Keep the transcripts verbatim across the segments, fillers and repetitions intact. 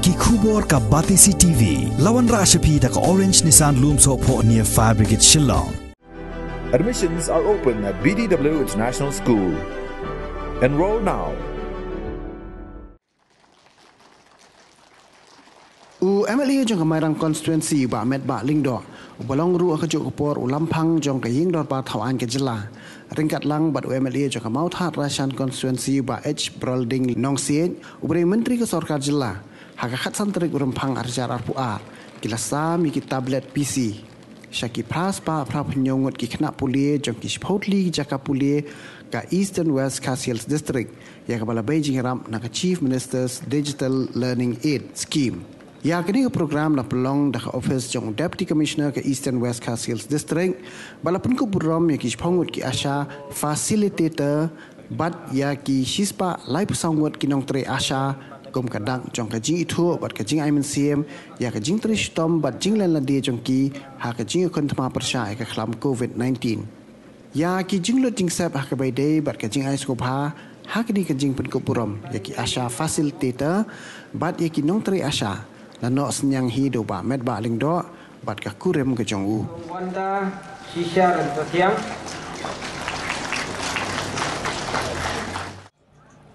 Ki khubor ka Batesi T V. La wanrah sha phi da ka Orange Nissan Lumsohphoh near Fire Brigade Shillong. Admissions are open at B D W International School. Enroll now. U M L A jong ka Mairang Constituency, Bah Metbah Lyngdoh, uba long ruh ha kajuh ka por u lamphang jong ka Ïing Dorbar Thaw Aiñ ka Jylla, ryngkat lang bad u M L A jong ka Mawthadraishan Constituency, Bah H Brolding Nongsiej, uba dei Myntri ka Sorkar Jylla, ha ka khatsan tarik u Rymphang arhajar arphew ar, ki la sam ïa ki tablet P C sha ki phra spah phra phew hynñiew ngut ki khynnah pule jong ki shiphew tylli ki jaka pule ka Eastern West Khasi Hills District, ïa kaba la bei jingïarap na ka Chief Minister's Digital Learning Aid Scheme. Ïa kane ka program la pynlong da ka ophis jong u Deputy Commissioner ka Eastern West Khasi Hills District, ba la pynkup burom ïa ki shiphew ngut ki ASHA facilitator bad ïa ki shispah laiphew saw ngut ki nongtrei ASHA, kum ka dak jong ka jingithuh bad ka jingai mynsiem ïa ka jingtrei shitom bad jinglen lade jong ki ha ka jingïakhun thma pyrshah ïa ka khlam COVID nineteen. Ïa ki jinglut jingsep ha kaba ïadei bad ka jingai sngewbha ha kane ka jingpynkup burom ïa ki ASHA facilitator bad ïa ki nongtrei ASHA, la noh synñiang hi da u Bah Metbah Lyngdoh bad ka kurim ka jong u. Wanda Shisha Ryntathiang.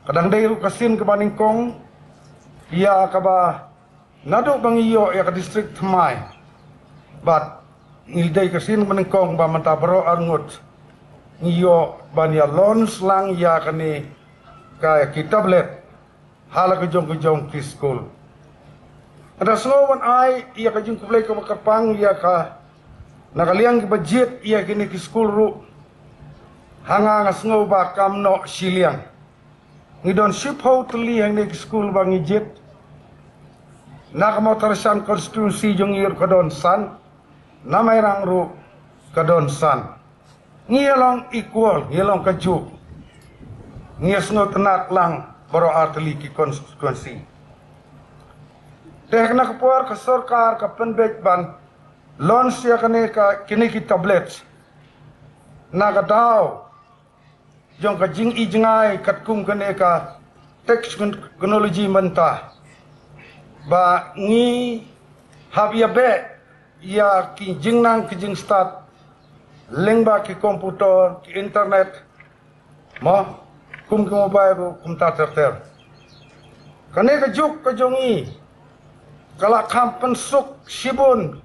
Ka dang dei ruh ka sien kaba nyngkong ïa kaba naduh ba ngi ïoh ïa ka district thymmai, bad ngi dei ka sien kaba nyngkong ba mynta baroh arngut ngi ïoh ban ïa launch lang ïa kane ka, ki tablet ha la ka jong ka jong ki skul. Nga da sngew ban ai ïa ka jingkhublei kaba kyrpang ïa ka, na ka liang kiba jied ïa kine ki skul ruh. Ha nga, nga sngew ba kam noh shiliang. Ngi don shiphew tylli hangne ki skul ba ngi jied. Na ka Mawthadraishan constituency jong ngi ruh ka don san. Na Mairang ruh ka don san. Ngi ïa long equal, ngi ïa long kajuh. Ngi ïa sngewtynnat lang baroh ar tylli ki constituency. Te ha kane ka por ka sorkar ka pynbeit ban launch ïa kane ka, kine ki tablet. Na ka daw jong ka jingijngai katkum kane ka technology mynta, ba ngi hap ïa beh ïa ki jingnang ki jingstad lyngba ki computer, ki internet, mo, kum ki mobile ruh kumta ter ter. Kane ka juk ka jong ngi ka la kham pynsuk shibun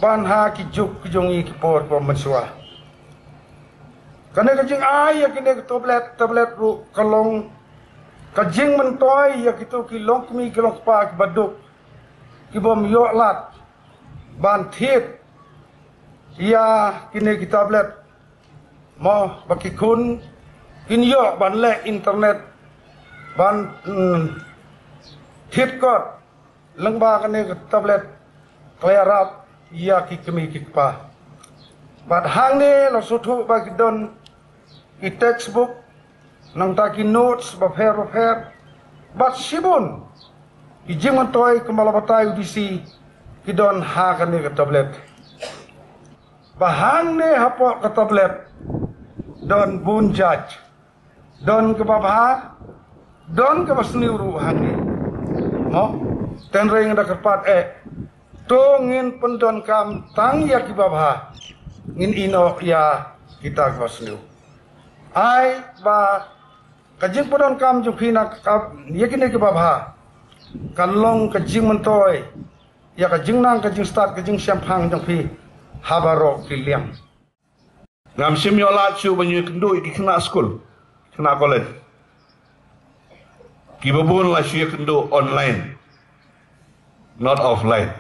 ban ha ki juk ki jong ngi ki por ba mynshuwa. Kane ka jingai ïa kine ki tablet, tablet ruh ka long ka jingmyntoi ïa kito ki longkmie ki longkpa kiba duk, ki bym ïoh lad ban thied ïa kine ki tablet, mo, ba ki khun kin ïoh ban leh internet, ban, mm, thied kot lyngba kane ka tablet, ka la ïarap ïa ki kmie ki kpa. Bad hangne la sngewthuh ba ki don ki textbook, nangta ki notes bapher bapher, bad shibun ki jingmyntoi kumba la batai u D C, ki don ha kane ka tablet. Ba hangne hapoh ka tablet don bun jait. Don kaba bha, don kaba sniew ruh hangne. Mo, tynrai nga da kyrpad eh, to ngin pyndonkam tang ïa kiba bha, ngin ïehnoh ïa kita kiba sniew. Ai ba ka jingpyndonkam jong phi na ka, ïa kine kiba bha, kan long ka jingmyntoi ïa ka jingnang, ka jingstad, ka jingshemphang jong phi ha baroh ki liang. Ngam shym ïoh lad shuh ban ïakynduh ïa ki khynnah skul, khynnah college. Kiba bun la shu ïakynduh online, not offline.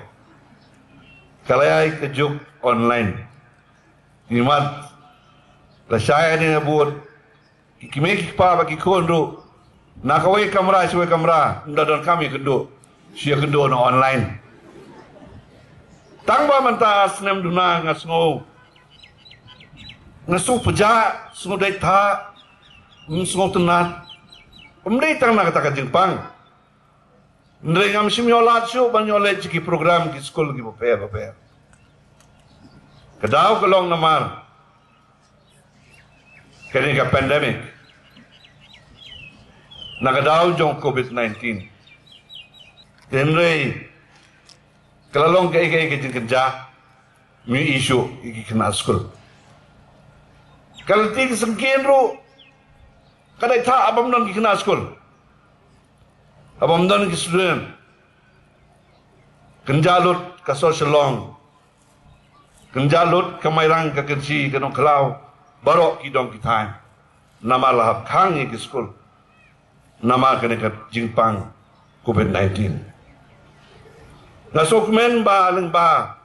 Ka la ïai ka juk online. Imat la shai ïa ne bud, ki kmie ki kpa bad ki khun ruh, na kawei kamra sha kawei kamra, ym da donkam ïakynduh, shu ïakynduh na online. Tang ba mynta snem duna nga sngew, nga sngew pjah, sngew dei tha, nga sngew tynnat. Ym dei tang na kata ka jingpang. Hynrei ngam shym ïoh lad shuh ban ïoh leit sha ki program ki skul kiba pher bapher. Ka daw ka long namar kane ka pandemic, na ka daw jong covid nineteen. Hynrei ka la long kaei kaei ka jingkynjah, ym ïohi shuh ïa ki khynnah skul. Ka lynti ka syngkien ruh ka dei thah ha bym don ki khynnah skul, ha bym don ki student. Kynjah lut ka sor Shillong, kynjah lut ka Mairang, ka Kynshi, ka Nongkhlaw, baroh ki dong ki thaiñ. Namar la hap khang ïa ki skul namar kane ka jingpang covid nineteen. Nga sngewkmen ba lyngba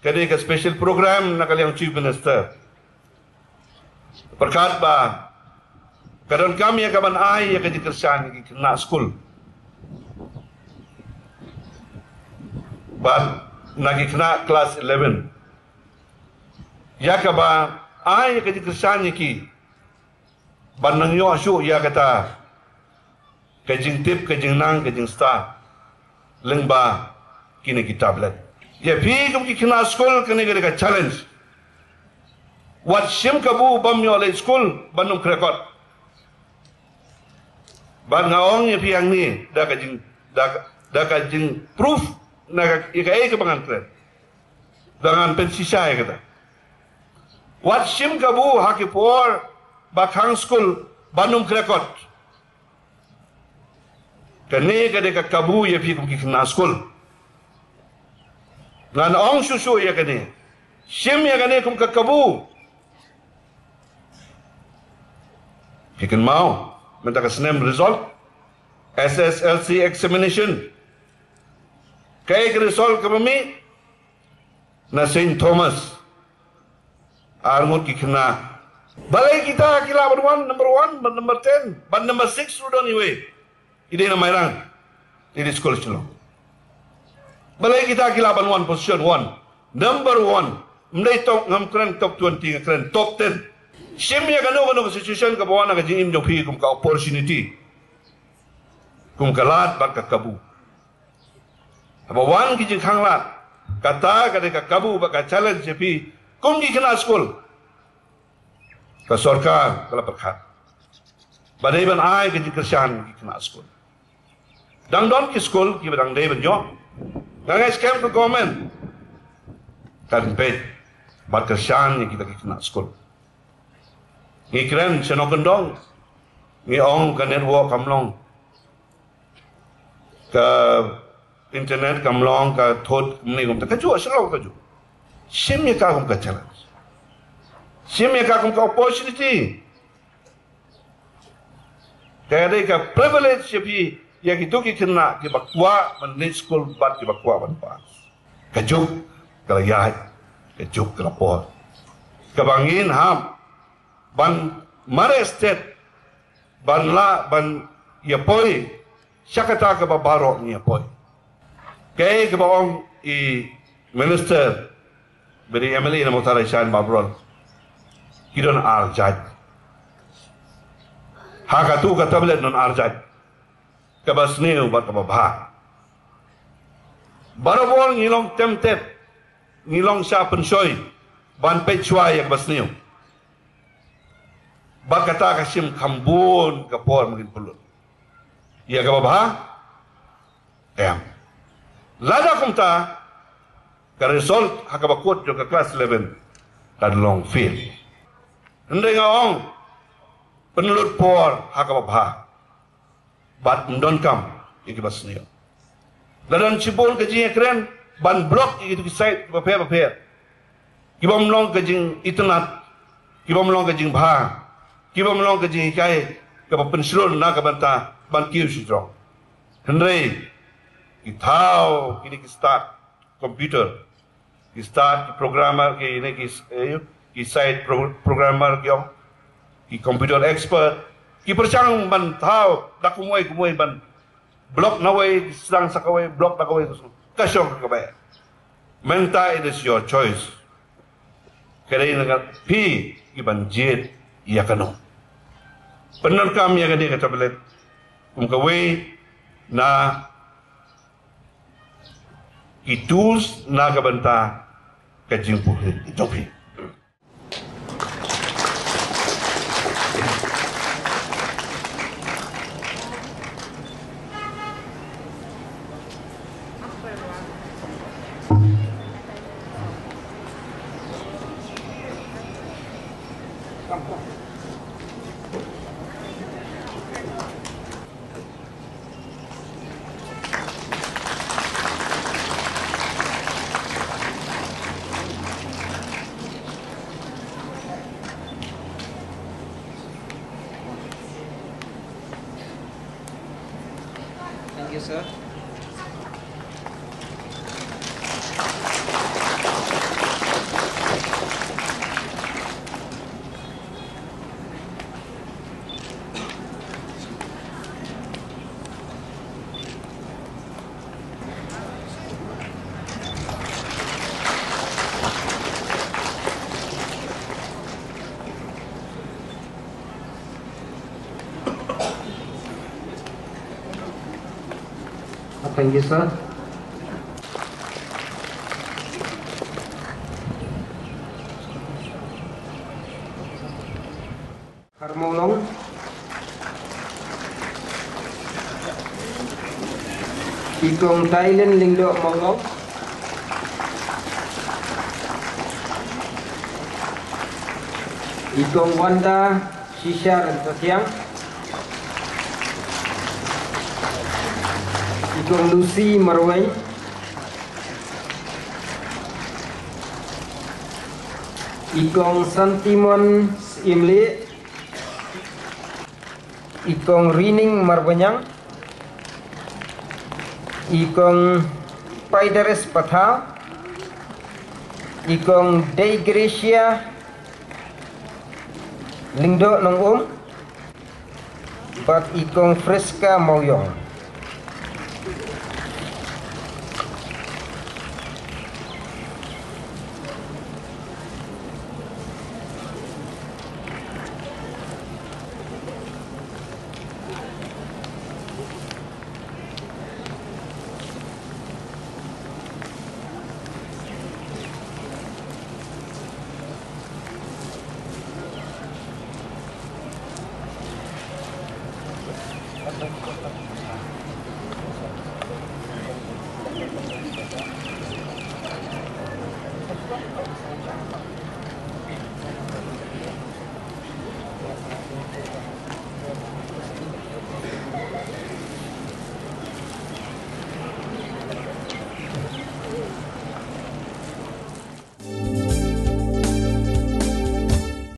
kane ka special program na ka liang Chief Minister, pyrkhat ba ka donkam ïa ka ban ai ïa ka jingkyrshan ïa ki khynnah skul, bad na ki khynnah klas eleven, ïa ka ba ai ïa ka jingkyrshan ïa ki ban nang ïoh shuh ïa kata ka jingtip, ka jingnang, ka jingstad lyngba kine ki tablet. Ïa phi kum ki khynnah skul, kane ka dei ka challenge. Wat shim kabu bym ïoh leit skul ban ym khreh kot. Bad nga ong ïa phi hangne da ka jing, da ka, da ka jingproof na ka, ïa kaei kaba ngan kren. Da ngan pynshisha ïa kata. Wat shim kabu ha ki por ba khang skul ban ym khreh kot. Kane ka dei ka kabu ïa phi kum ki khynnah skul. Ngan ong shuh shuh ïa kane. Shim ïa kane kum ka kabu. Phi kynmaw mynta ka snem result S S L C examination. Kaei ka result kaba mih na Saint Thomas? Ar ngut ki khynnah. Balei kita ki lah ban wan number one, ban number ten, ban number six ruh don iwei. I dei na Mairang, i dei skul Shillong. Balei kita ki lah ban wan position one, number one? Ym dei top, ngam kren top twenty, nga kren top ten. Shim ïa kano kano ka situation kaba wan na ka jingim jong phi kum ka opportunity, kum ka lad bad ka kabu. Haba wan ki jingkhang lad, kata ka dei ka kabu bad ka challenge ïa phi kum ki khynnah skul. Ka sorkar ka la pyrkhat ba dei ban ai ka jingkyrshan ki khynnah skul. Dang don ki skul kiba dang dei ban ïoh. Nga ngeit skhem ka government kan peit bad kyrshan ïa kita ki khynnah skul. Ngi kren shano kyndong, ngi ong ka network kam long, ka internet kam long, ka thot kumne kumta, kajuh, shalor kajuh. Shim ïa ka kum ka challenge, shim ïa ka kum ka opportunity. Ka dei ka privilege ïa phi, ïa kito ki khynnah kiba kwah ban leit skul bad kiba kwah ban pass. Ka juk ka la ïaid, ka juk ka la por, kaba ngin hap ban mareh stet ban lah ban ïa poi sha kata kaba baroh ngi ïa poi. Kaei kaba ong i minister bad i M L A na Mawthadraishan, Bah Brol, ki don ar jait. Ha katu ka tablet don ar jait, kaba sniew bad kaba bha. Barabor ngi long tempted, ngi long shah pynshoi ban peit shuwa ïa kaba sniew. Bad kata ka shim kham bun ka por ba ngin pynlut. Ïa kaba bha, em. Lada kumta, ka result ha kaba kut jong ka klas eleven ka long fail. Hynrei nga ong, pynlut por ha kaba bha bad ym donkam ïa kiba sniew. La don shibun ka jingïakren ban block ïa kito ki site bapher bapher, kibym long ka jingitynnad, kibym long ka jingbha, kibym long ka jinghikai kaba pynshlur na ka bynta ban kiew shajrong. Hynrei ki thaw kine ki stad computer, ki stad ki programmer, ki ne ki, eh, ki site pro-, programmer ki ong, ki computer expert, ki pyrshang ban thaw da kumwei kumwei, ban block nawei, ki sdang sa kawei, block da kawei, ka shong kaba. Mynta it is your choice. Ka dei na phi ki ban jied ïa kano. Pyndonkam ïa kane ka tablet kum kawei na ki tools na ka bynta ka jingpule jong phi. Thank you, sir. Thank you, sir. Har Mawlong. I Kong Thailand Lyngdoh Mawlong. I Kong Wanda Shisha Ryntathiang. I Kong Lucy Marwein. I Kong Santimon Imli. I Kong Rining Marbanyang. I Kong Paidaris Patha. I Kong Dei Gracia Lyngdoh Nongum. Bad i Kong Friska Mawiong.